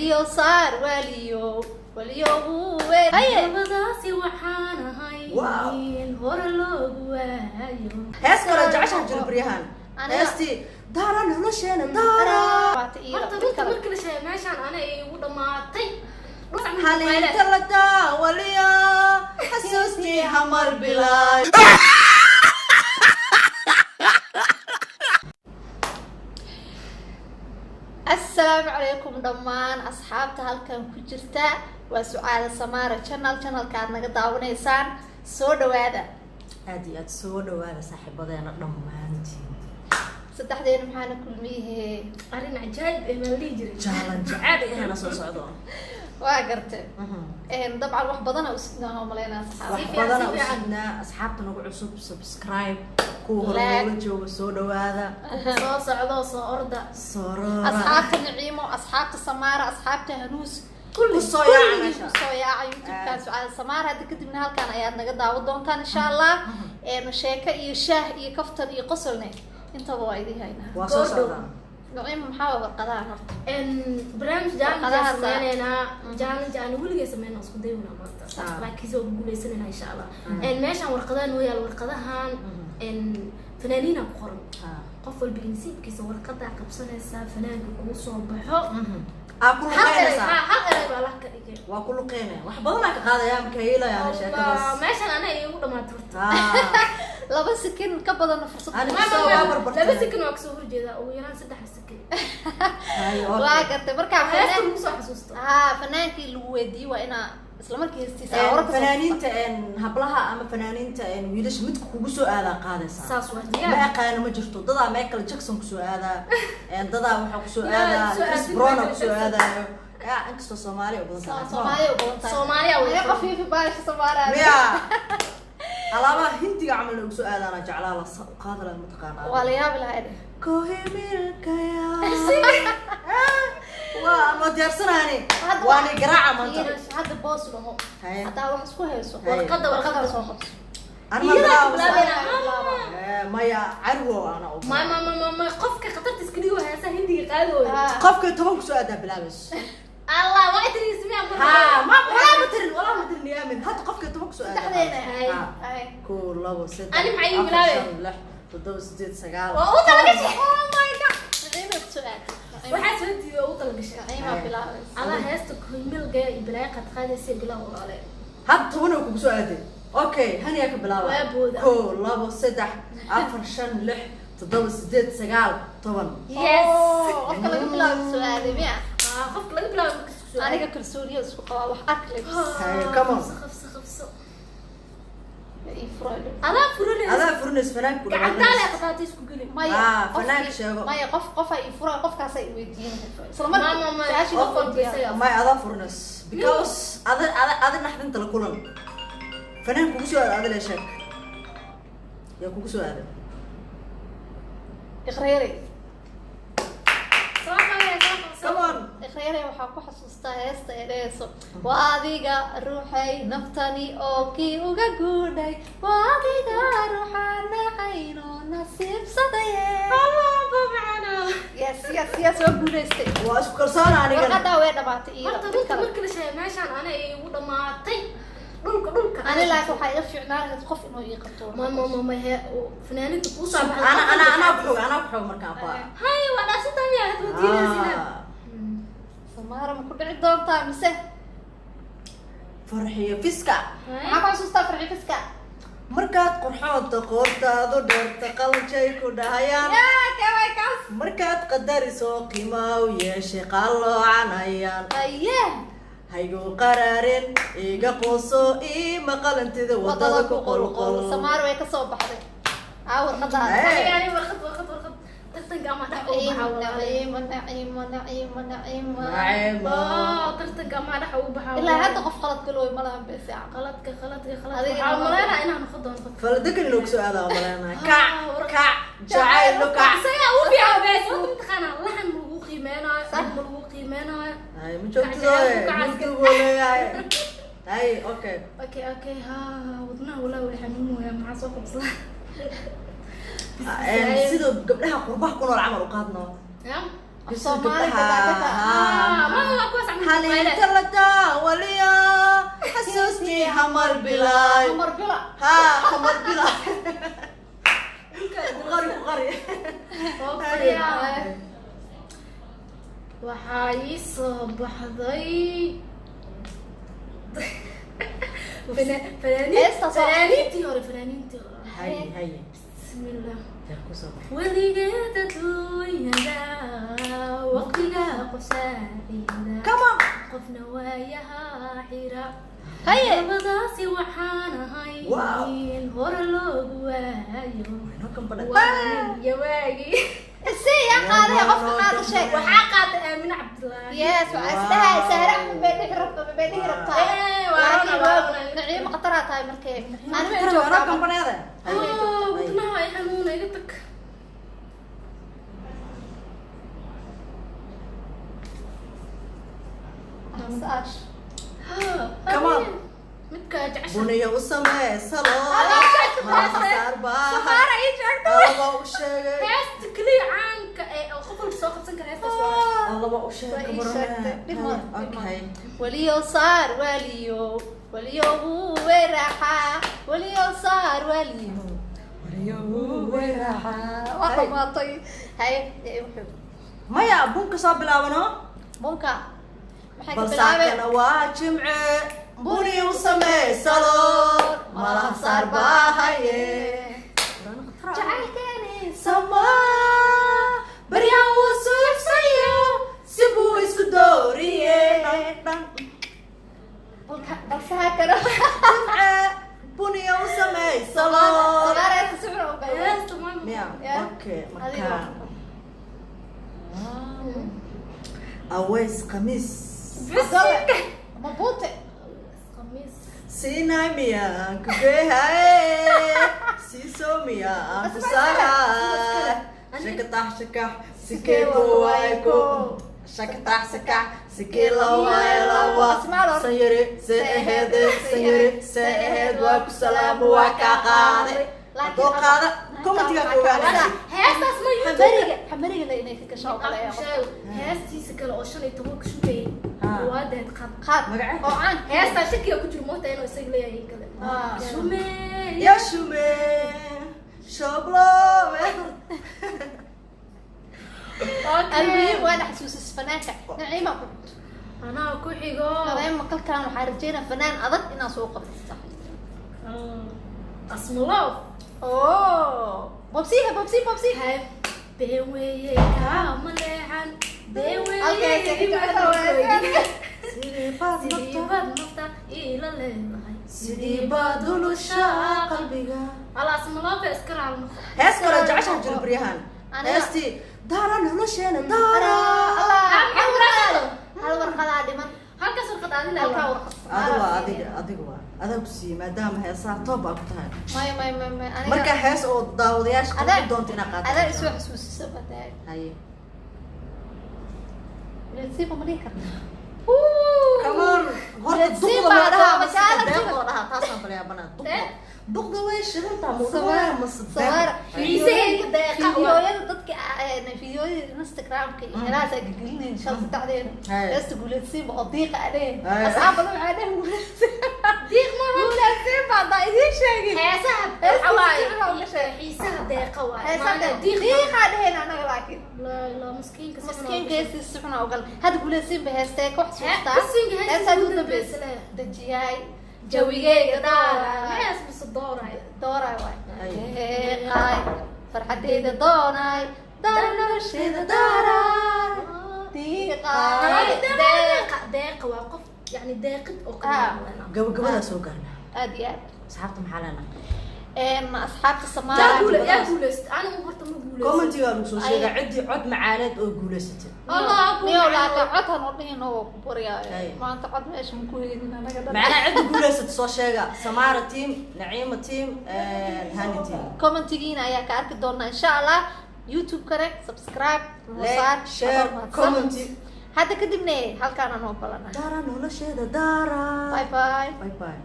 Waliyo saar waliyo waliyo haye. Labadaasi waxaan ahay Wow. hore loogu waayo. Hees kale jeceshaha jiro baryahan. Aniga- Heestii daara nolosheena daara. Waata iyo Horta mid runta kale. Marka la sheegay meeshaan ana ay igu dhamaatay. Xaliinta la daawaliya xasuustii hamar bilaay. Assalaamu calaykum dhammaan asxaabta halkan ku jirta, waa Sucaada Samaara channel, channelka aad naga daawanaysaan. Soo dhawaada. Aad iyo aad soo dhawaada saaxiibadeena dhammaantiin. Saddexdeena maxaana kulmiyihe? Arrin cajaayib eh maa la dhihi jiray. Challenge caadi ahana soo socdo. Waa garte. Dabcan wax badana usidnaa oo malaynaa asxaab. Wax Si fiican, badana si fiican. usidnaa asxaabta nagu cusub, subscribe, kuwa hore Like. noola jooga soo dhawaada. Soo socdo, soo orda. Soroora. Asxaabta Niciimo, asxaabta Samaara, asxaabta Hanuus, ku soo yaaca kulligii meesha. Kusoo yaaca YouTube-kan Sucaada Samaara. Hadda kadibna halkan ayaad naga daawan doontaan insha Allah. Sheeko iyo shaah iyo kaftan iyo qosolne intaba waa idiin haynaa. Waa soo Goordhow. socdaa. Niciimo, maxaa waa warqadahan horta? Barnaamij challenge Warqadaha aan sameyneynaa, challenge aan weligay sameynaa, isku daynaa maanta. Ah. Laakiin soo guuleysanayna insha Allah. Meeshaan warqadahan noo yaal, warqadahan fanaaniina ku qoran. Qof walba nasiibkiisa warqadaa qabsanaysaa, fanaanka kuu soo baxo. Aa ku Hal eray luqeynaysaa. Hal eray baa lah ka dhigay. Waa ku luqeynaya, wax badanaa ka qaadaya marka yeelaya sheekadaas. Meeshaan ana igu dhamaatay horta. 2 sikin ka badanna fursad. Ani- Ma- Soo ma- waa barbartay. 2 sikin waa kasoo horjeedaa, ugu yaraan 3 sikin. Waa gartay markaa Heesta fanaan lagu soo xasuusto. Haa, fanaankii lagu weydiiyey waa inaa isla markii heestiisa aa hore kasoo. Fanaaniinta hablaha ama fanaaniinta wiilasha, midka kugu soo aadaa qaadaysaa. Saas waa Ma diyaar. aqaano, ma jirto dadaa Michael Jackson kusoo aadaa, dadaa waxaa kusoo Yaa, aadaa soo Chris aadin Brown Michael kusoo Jackson. aadaayo, ya inkastoo Soomaali u badan tahay. Soomaaliya u badan tahay. Soomaaliya way. Naga qafiifi baasha Soomaaliya. Miya alaabaha hindiga camal lagu soo aadaana jeclaa la qaadi lahaa mataqaanaa. Waa la yaabi lahaa dheh. Kohimilkaya waa ma diyaarsanaani. Hadda waani garaaca maanta. Hadda boos dhaho. Haye. Haddaa wax isku hayso. Haye. Warqadda, warqadda warqadda. soo qabso. Anima Iyadaa bilaabo. bilaabayna. Maya carwo ana u Ma qofka khatarta iska dhigo heesa hindiga qaadooyo. Ah. Qofka 10 kusoo aadaa bilaabayso. Allah waa idris miya mar. Ha ma walaa ma tirin, walaa ma tirin yaamin, hadda qofka 10 kusoo aadaa. Saddexdeena. Haye. Haye. 1, 2, 3, Ani maxay ii 4, bilaabay? 5, 6, 7, 8, 9. Waa u talagashay. Oh my God, Naciima kusoo aad. Waxaa soo diiday oo u talagashay. Naciima bilaabaysa. Adaa heesta kuhimilga iyo balaayo qad qaadaysa bilow walaale. Hadda 10 oo kugu soo aaday. Okay, haniyaa ka bilaaba. Waa booda. 1, 2, 3, 4, 5, 6, 7, 8, 9, 10. Yes. Oh, qofka laga bilaabo kusoo aaday miya? Ah, qofka laga bilaabo marka isku soo Aniga kalsooniya isku qabaa, wax ark le. Haye, come on. Qabso, qabso, qabso. Ii furay. Adaa furanaysa. Adaa furinaysa fanaanku. Gacantaa le qadaata isku geli. Maya. Ah, qofkii- fanaanka sheego. Maya, qof qofaa ii furay, qofkaasaa i weydiinaya isla Ma- markii ma- ma- su-aashii qof qof walba weydiiya. isaga. Maya, adaa furinaysa because ada naxdinta la kulan fanaan kugu soo aada, ada le sheeg yaa kugu soo aaday. Iqreerey. Soo qabee, soo qabso. Come on. Iqreerey waxaa ku xasuustaa heesta ee dhehayso waa adiga ruuxay naftani oo kii uga guudhay, waa adiga ruuxaan nacayno nasiibsadaye. Allah, babacana. Yes, yes, yes, waa guulaystay. Waa isku kalsoona anigana. Warqadaa way dhamaatay iyo Horta mid runta kale. Marka la sheegay meeshaan ana ay igu dhamaatay. Dhulka, dhulka. Ani laakiin waxaa iga fiicnaan lahayd qof inuu ii qabto. Ma he fanaaniinta kuu soo baxday. Ana ana anaa ku xoog, anaa ku xoog markaa ba. Hay, waa dhaasantaa miyaa had wadiinaysiina. Samaara ma ku dhici doontaa mise? Farxiyo Fiska. Maxaa ku xasuustaa Farxi Fiska? Markaad qurxoonta qoortaadu dheerta qalanjay ku dhahayaan. Yaa kaway kaas. Markaad qadariso qiimaa u yeeshay qalloocanayaan. Aye. Haygu qaraarin iga quuso iima qalantida wadada wadada ku ku qolqol. qolqol. Samaara way kasoo baxday aa warqadaada. Hey. Aniga ani warqad, warqad, warqad. Tartanka ama dhex ugu baxaa walaale. Naciimo, Naciimo, Naciimo, Naciimo. Naciimo. Oh, tartanka ama dhex ugu baxaa. Ilaa hadda qof qalad galooy ma lahan bes yaa. Qaladka, qaladka, qaladka. Adiga Waxaa ma- umaleynaa inaan noqon doono qof. Faladekan inuu kusoo aadaa maleenahay, kac kac jacayl kac. Isagaa u fiican bees. Horta mataqaanaa laxan ma lagu qiimeynayo, Sax. ma lagu qiimeynayo. Hay ma joogtidooye mugdi buu leeyahay. Hay, okay. Okay, ha wadnaha walaa way xanuunaya, maxaa soo qabsadaa? Sida gabdhaha qurbaha ku nool camal u qaadno. Ya? Sida Soomaali gabdhaha gabdhaha. haa. Ma waa kuwaas camal. Xaliinta la daawaliya xasuustii Xamar Bilaay. Xamar Bila. Ha, Xamar Bilaay. Ku qari, ku qari. Waxaa ii soo baxday Heesta soo- fanaaniintii hore, fanaaniintii hore. Haye, haye. Bismillah. Yaa ku soo baxay? Weligeed adduunyada waqtiga qof saacida, Come on. qofna waayaha xira. Haye. Labadaasi waxaan ahay hore loogu waayo. Inoo kan badhan. Waa iyo waagii. Si yaa qaaday? Qofka qaada sheeg. Waxaa qaatay Aamine Cabdilaahi. Yes, waxaa isdhahay Sahre Axmed bay dhihi rabtaa, bay dhihi rabtaa. Eh, waa Laakiin runa, waa runa. Naciimo khataraa tahay markee. Anima Inoo joogtaa. kan badhada. Ah, wadnaha ay xanuuna, iga tag. Saash. Come on. Midka jecesha. Buniyo u samee salo. Malaha baa. Samaara ii sheegtay. Allaba u sheegay. Heesta keliya caanka ee oo qof walba soo qabsan kara heestaas waa. Allaba u sheegay. Waa ii sheegtay. Dhib ma- dhib ma. Okay. Waliyo saar waliyo, waliyo wuu weeraxa, waliyo saar waliyo. Waliyo weeraxa. Waa dhamaatay. Haye, ee, wuxuu Maya, bunka soo bilaabano. Bunka maxay ka Bal bilaabeen? saakana waa Jimce. Buni u samee salo. Malaha saar baa haye. Jacaylkeeni Sama baryaan wuu suuxsayo si buu isku dooriye. Dhan, dhan. Balsaha karo. Jimce buniya u samee salo. Samaara heesta si xun u galay. Heesta waa Miya? Yeah. Okay, Adiga. marka Aweys Khamiis. Abdalle. Ma buute. Khamiis. Sinai miyaan ku geehaye, siiso miyaan ku saaray, shakatax shakax sikeeko waayko, shakatax shakax sikee lawaaye lawa, sanyare se aheede, sanyare se aheed, waa ku salaamo, waa kaa qaaday, haddoo qaada commentiga ku ogaanaysa. Heestaas ma YouTube. Xamariga, xamariga la inay ka gasho oo kale. Sheeg, heestiisa kale oo 15-ka shukayay. Ah. Waa deed qad. Qaad Magaceed? oo caan. Heestaa shakiga ku jiro moota inuu isaga leeyahay in kale. Ah. Shumee. Ya shume shablo. Okay. Almuhiim waa xasuusis fanaanka Naciima ku xigto. Anaa ku xigo. Naciima kalkaan waxaa rajeynaa fanaan adag inaa soo qabtay. Asmalow. Oh, bobsiha, bobsi, bobsi. Hay, been weeye kaama leexan. Been weeye. Halkaas ay ka jeceshahay. Sidii baad Sidii nafta, baad nafta iila leedahay. sidii baad ulushaa qalbiga. Alla Asmaloofe iska raal noqo. Hees kaloo jeceshaha jiro baryahan. Aniga- Heestii daara nolosheena daara. Allah, Ah, maxaa hal warqadaa dhiman. Halkaas warqad adina Halkaa waa. warqad. Adiga waa, adiga, adiga waa adaa ku siiyey maadaama heesaha toob aa ku tahay. Maya, maya, maya, maya, aniga. Marka hees oo daawadayaasha Adaa- qanci doonta inaad qaadato. Adaa isoo xasuusisa badaa. Haye. Nasiiba ma dhihi karta. Come on. Horta duqda ma dhahaa mase deeqoo dhahaa? Taasaan balyaabana. Duqda, duqda way shidantaa, ma dhahaa mase deeq? Xiisaheeda deeqa waa. Fiidiyooyada dadka fiidiyooyada Instagramka iyo meelahaas ay gelgelinayn shal saddexdeena. Haye. Heesta Guuleedsiinba oo diiqa adheen. Haye. Asxaab badan waxay dhehen Guuleedsiinba. Diiq maaha. Guuleedsiinba haddaa idiin sheegin. Heesaha Heesta waxa waaye. si fiican uga sheeg. Xiisaha deeqa waaye. Heesaha Maana diiq. diiqaa dheheen anaga laakiin. La la miskiinka si xun Miskiinka uga sheeg. heestiisa si xun aa ugal. Hadda Guuleedsiinba heestee ka xasuustaa? Miskiinka heestiisa Heestaa ugu ugu dambaysa dambaysa. leh. Dejiyaay. Jawigeyga daara. Hees mise dooray. Dooraay waay. Haye. Deeqaay. Farxadeyda doonaay. Daara nolosheeda daaraay. Diiqaay. Deeqa, deeqa waa qof yani deeqid oo kale. Ah. Gabagabadaa soo gaarnaa. Aad iyo aad. Asxaabta maxaa leenahay? Asxaabta Yaa Soomaaliya. guule, yaa guuleysta. Anigu horta ma guuleysan. Commentiga lagu soo sheegaa ciddii cod macaaneed oo guulaysatay. Allah ku Niyow laakiin cod han oo dhihin oo ku baryaayo. Haye. Maanta cod meesha ma ku helin anaga dhan. Macnaha cidda guulaysata soo sheega. Samaara team, Naciima team, Hani team. Commentigiina ayaa ka arki doonaa insha Allah. YouTube-kana subscribe, noo Like, saar, share, adoo mahadsan. comment. Hadda kadibna halkaan aan oo balanahay. Daara nolosheeda daara. Bye bye. Bye bye.